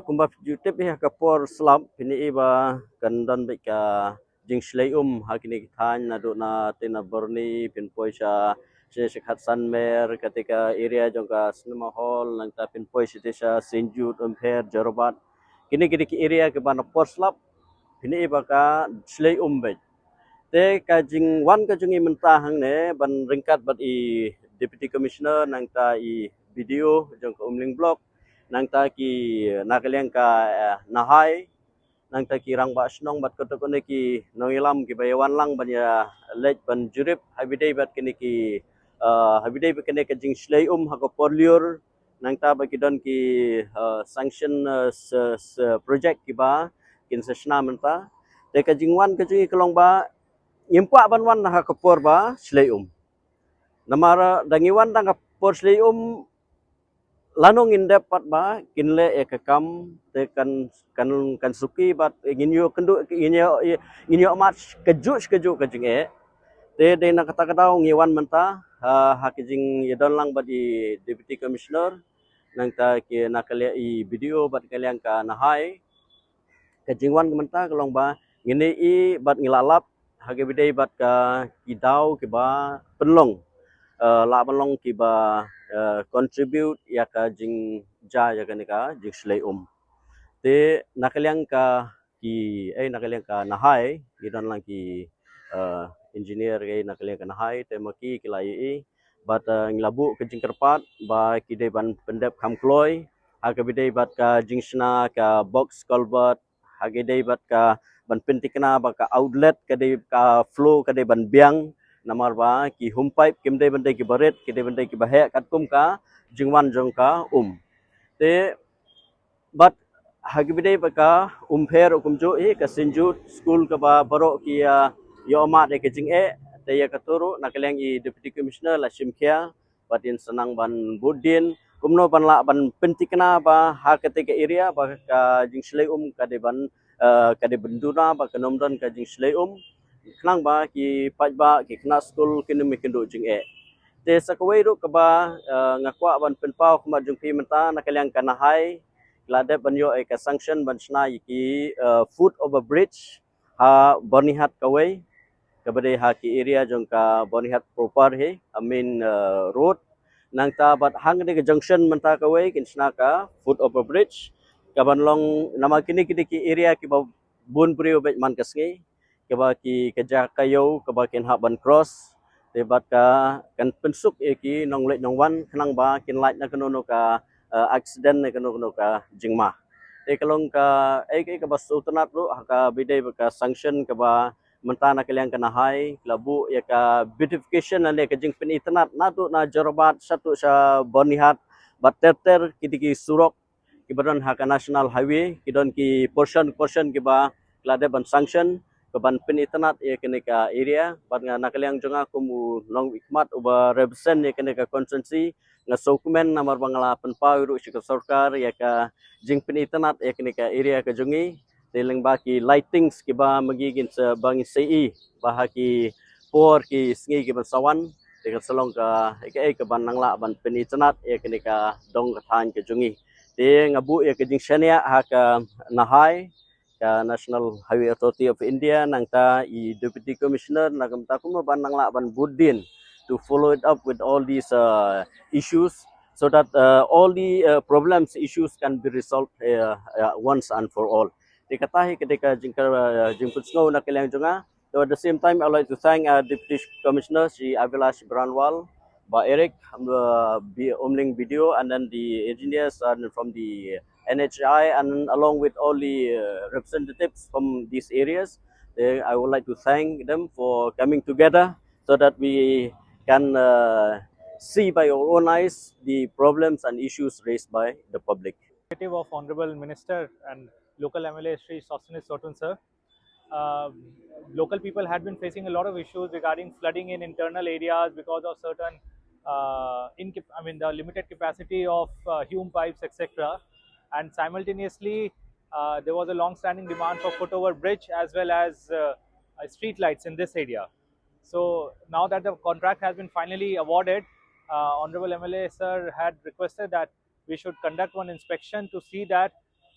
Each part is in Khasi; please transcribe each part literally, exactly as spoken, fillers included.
Kumba phi ju tip hi ha ka por slap, phin ïohi ba kan don beit ka jingshlei um ha kine ki thaiñ, naduh na Tena Borni, phin poi sha, sha, sha Khatsan Mer, kata ka area jong ka Cinema Hall, nangta phin poi sha, sha Saint Jude, Umpher, Jorabat. Kine, kine ki area kiba na por slap, phin ïohi ba ka shlei um beit. Te ka jingwan ka jong ngi mynta hangne ban ryngkat bad i Deputy Commissioner, nangta i B D O jong ka Umling Block, nangta ki na ka liang ka, eh, Nahai, nangta ki rangbah shnong bad kata kane ki nongïalam kiba ïa wan lang ban ïa leit ban jurip ha ba ïadei bad kine ki, eh, ha ba ïadei bad kane ka jingshlei um ha ka por lyiur, nangta ba ki don ki, eh, sanction, eh, se, se project kiba kin sa shna mynta. Te ka jingwan ka jong ngi ka long ba ngim kwah ban wan ha ka por ba shlei um. Namar, eh, da ngi wan da ka por shlei um, lano ngin dep pat ba kin leh ïa ka kam, te kan, kan, kan suki bad ngin ïoh kynduh, ngin ïoh, ngin ïoh mad kajuh kajuh ka jingeh. Te dei na kata ka daw ngi wan mynta, ha, ha ka jingïadon lang bad i Deputy Commissioner, nangta ki na ka liang i B D O bad ka liang ka Nahai. Ka jingwan ka mynta ka long ba ngin ïohi bad ngi la lap ha ka ba ïadei bad ka ki daw kiba pynlong, eh, lah ban long kiba, eh, contribute ïa ka jingjia ïa kane ka jingshlei um. Te na ka liang ka ki, eh, na ka liang ka Nahai, ki don lang ki, eh, engineer, eh, na ka liang ka Nahai, te ma ki ki la ïohi bad, eh, ngi la buh ka jingkyrpad ba ki dei ban pyndep kham kloi ha ka ba ïadei bad ka jingshna ka box culvert, ha ka ba ïadei bad ka ban pynthikna ba ka outlet ka dei, ka flow ka dei ban biang, namar ba ki home pipe kim dei ban dei kiba rit, ki dei ban dei kiba heh katkum ka jingwan jong ka um. Te bad ha ka ba ïadei bad ka Umpher ruh kumjuh hi, ka Saint Jude School kaba baroh ki, ah, ïoh mad ïa ka jingeh, te ïa kata ruh na ka liang i Deputy Commissioner la shim khia bad kin sa nang ban bud dien kumno ban lah ban pynthikna ba ha kata ka area ba ka jingshlei um ka dei ban, eh, ka dei ban duna, ba kan ym don ka jingshlei um, khnang ba ki paidbah, ki khynnah skul kin ym ïakynduh jingeh. Te sa kawei ruh kaba, eh, nga kwah ban pynpaw khmat jong phi mynta, na ka liang ka Nahai la dep ban ïoh ïa ka sanction ban shna ïa ki, eh, foot over bridge ha Byrnihat kawei, kaba dei ha ki area jong ka Byrnihat proper hi, I mean, eh, road. Nangta bad hangta ka junction mynta kawei kin shna ka foot over bridge, kaban long namar kine ki dei ki area kiba bun briew beit man ka sngi, kaba ki ka jaka ïew kaba kin hap ban cross. Te bad ka kan pynsuk ïa ki nongleit nongwan khnang ba kin lait na kano kano ka, eh, accident, na kano kano ka jingma. Te ka long ka, eh, eh, kaba sngewtynnat ruh ha ka ba ïadei bad ka sanction kaba mynta na ka liang ka Nahai la buh ïa ka beautification lane ka jingpynitynnad naduh na Jorabat sha tu sha Byrnihat bad ter ter ki dei ki surok kiba don ha ka National Highway, ki don ki portion, portion kiba la dep ban sanction kaban pynitynnad ïa kane ka area. Bad nga na ka liang jong nga kum u nongmihkhmat uba represent ïa kane ka constituency, nga sngewkmen namar ba nga la pynpaw ruh sha ka sorkar ïa ka jingpynitynnad ïa kane ka area ka jong ngi. Te lyngba ki lightings kiba ma ngi kin sa, ba ngin sa ïohi ba ha ki por ki sngi kiban sa wan, te kan sa long ka, ka, ka ban nang lah ban pynitynnad ïa kane ka dong ka thaiñ ka jong ngi. Te nga buh ïa ka jingshaniah ha ka Nahai, ka National Highway Authority of India, nangta i Deputy Commissioner, na ka bynta kumno ban nang lah ban bud dien to follow it up with all these, uh, issues, so that, uh, all the, uh, problems, issues can be resolved, uh, uh, once and for all. Te kata hi ka dei ka jingkar, uh, jingpynsngew na ka liang jong nga. So at the same time, I'd like to thank, uh, Deputy Commissioner Shri Abhilash Baranwal, Bah Eric, um, uh, B-, Umling B D O, and then the engineers and from the N H I, and along with all the, uh, representatives from these areas. They, I would like to thank them for coming together so that we can, uh, see by our own eyes the problems and issues raised by the public. Initiative of Honorable Minister and local M L A Shri Sosthenes Sohtun sir, uh, local people had been facing a lot of issues regarding flooding in internal areas because of certain, uh, incap-, I mean, the limited capacity of, uh, Hume pipes, et cetera. And simultaneously, uh, there was a long-standing demand for foot-over bridge as well as, uh, uh, street lights in this area. So now that the contract has been finally awarded, uh, Honorable M L A sir had requested that we should conduct one inspection to see that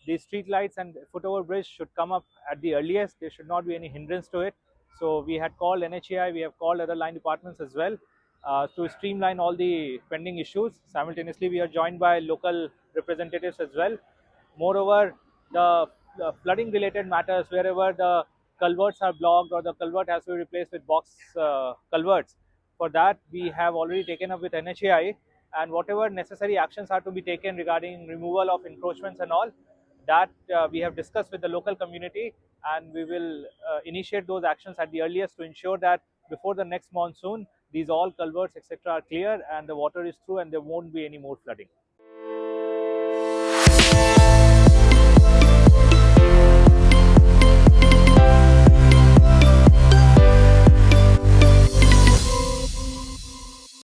The street lights and foot over bridge should come up at the earliest. There should not be any hindrance to it. So we had called N H A I, we have called other line departments as well uh, to streamline all the pending issues. Simultaneously, we are joined by local representatives as well. Moreover, the uh, flooding related matters, wherever the culverts are blocked or the culvert has to be replaced with box uh, culverts, for that we have already taken up with N H A I, and whatever necessary actions are to be taken regarding removal of encroachments and all, that uh, we have discussed with the local community, and we will uh, initiate those actions at the earliest to ensure that before the next monsoon, these all culverts, et cetera, are clear and the water is through and there won't be any more flooding.